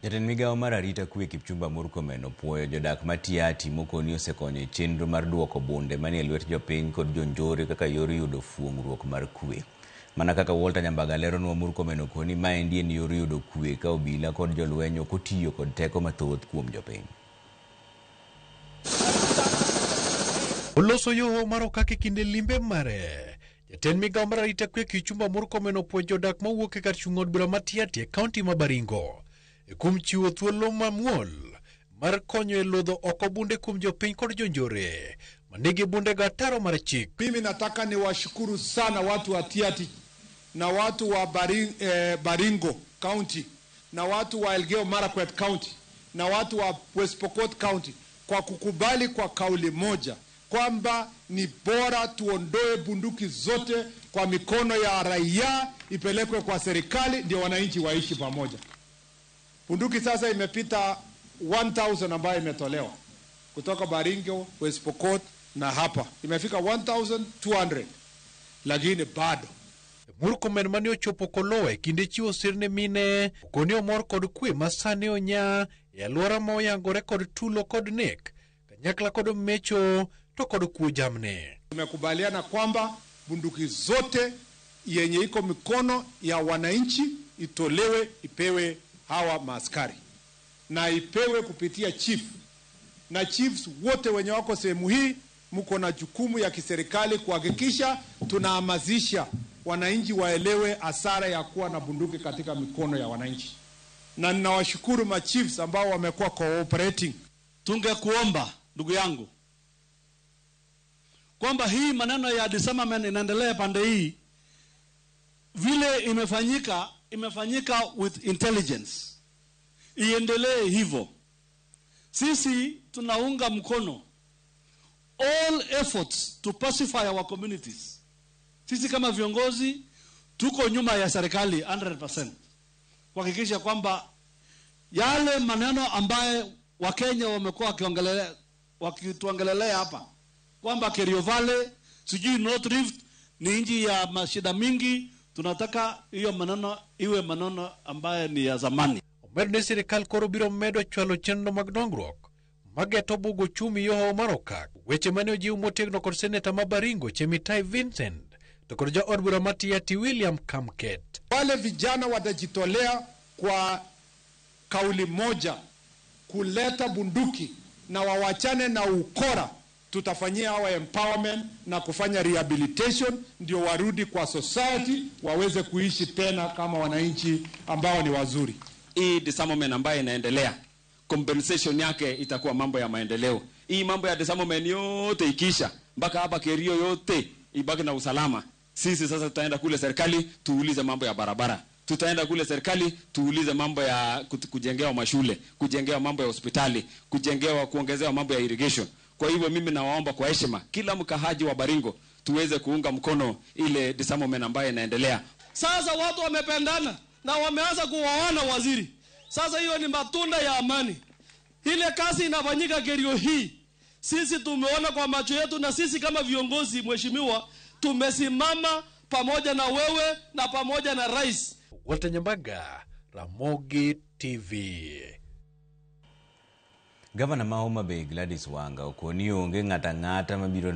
Jatend migao mar arita kwe Kipchumba Murkomen opuoyo jodak ma Tiaty mokoni osekonyo e chenro mar duoko bunde manie lwet jopiny kod jonjore kaka yor yudo fuong'ruok mar kwe. Mana kaka Walter Nyambaga leronwa, Murkomen okoni maendi en yor yudo kwe ka obila kod jolweny ok otiyo kod teko mathoth kuom jopiny. Oloso yo mar okak e kinde limbe mare. Jatend migao mar arita kwe Kipchumba Murkomen opuoyo jodak mawuok e kar chung' od bura ma Tiaty e kaunti ma Baringo kuom chiwo thuolo mamuol mar konyo e lodho oko bunde kuom jopiny kod jonjore manigi bunde go ataro mar chik. Mimi nataka niwashukuru sana watu wa Tiaty na watu wa Baringo County na watu wa Elgeyo Marakwet County na watu wa West Pokot County kwa kukubali kwa kauli moja kwamba ni bora tuondoe bunduki zote kwa mikono ya raia ipelekwe kwa serikali ndio wananchi waishi pamoja. Bunduki sasa imepita 1000 ambayo imetolewa kutoka Baringo, West Pokot na hapa imefika 1200, lakini bado. Murkomen mane ochopo Kolowa e kinde chiwo sir ne mine okoni omor kod kwe ma sani onya e alwora ma oyangore kod tulo kod nek kanyakla kod mecho to kod kuo jamni. Tumekubaliana kwamba bunduki zote yenye iko mikono ya wananchi itolewe, ipewe hawa maaskari na ipewe kupitia chief, na chiefs wote wenye wako sehemu hii mko na jukumu ya kiserikali kuhakikisha tunahamasisha wananchi waelewe hasara ya kuwa na bunduki katika mikono ya wananchi. Na ninawashukuru ma chiefs ambao wamekuwa cooperating. Tungekuomba ndugu yangu kwamba hii maneno ya disarmament inaendelea pande hii, vile imefanyika with intelligence, iendelee hivyo. Sisi tunaunga mkono all efforts to pacify our communities. Sisi kama viongozi tuko nyuma ya serikali 100% kuhakikisha kwamba yale maneno ambaye Wakenya wamekuwa wakituongelelea hapa kwamba Kerio Valley, sijui North Rift ni nchi ya mashida mingi, tunataka hiyo maneno iwe maneno ambaye ni ya zamani. Omedo ni sirikal koro biro medo chwalo chenro mag dongruok mageto bugo uchumi yo mar okak. Weche mane ojiw motegno kod seneta ma Baringo Chemitai Vincent to kod jaod bura ma Tiaty William Kamket. Wale vijana watajitolea kwa kauli moja kuleta bunduki na wawachane na ukora, tutafanyia hawa empowerment na kufanya rehabilitation ndio warudi kwa society waweze kuishi tena kama wananchi ambao ni wazuri. Hii disarmament ambayo inaendelea, compensation yake itakuwa mambo ya maendeleo. Hii mambo ya disarmament yote ikisha, mpaka hapa Kerio yote ibaki na usalama. Sisi sasa tutaenda kule serikali tuulize mambo ya barabara. Tutaenda kule serikali tuulize mambo ya kujengewa mashule, kujengewa mambo ya hospitali, kuongezewa mambo ya irrigation. Kwa hivyo mimi nawaomba kwa heshima kila mkahaji wa Baringo tuweze kuunga mkono ile disarmament ambayo inaendelea. Sasa watu wamependana na wameanza kuwaona waziri. Sasa hiyo ni matunda ya amani. Ile kazi inafanyika Kerio hii, sisi tumeona kwa macho yetu, na sisi kama viongozi, mheshimiwa, tumesimama pamoja na wewe na pamoja na rais. Walter Nyambaga, Ramogi TV. Gavana ma Homa Bay Gladys Wanga okoni onge ng'ata ng'ata mabiro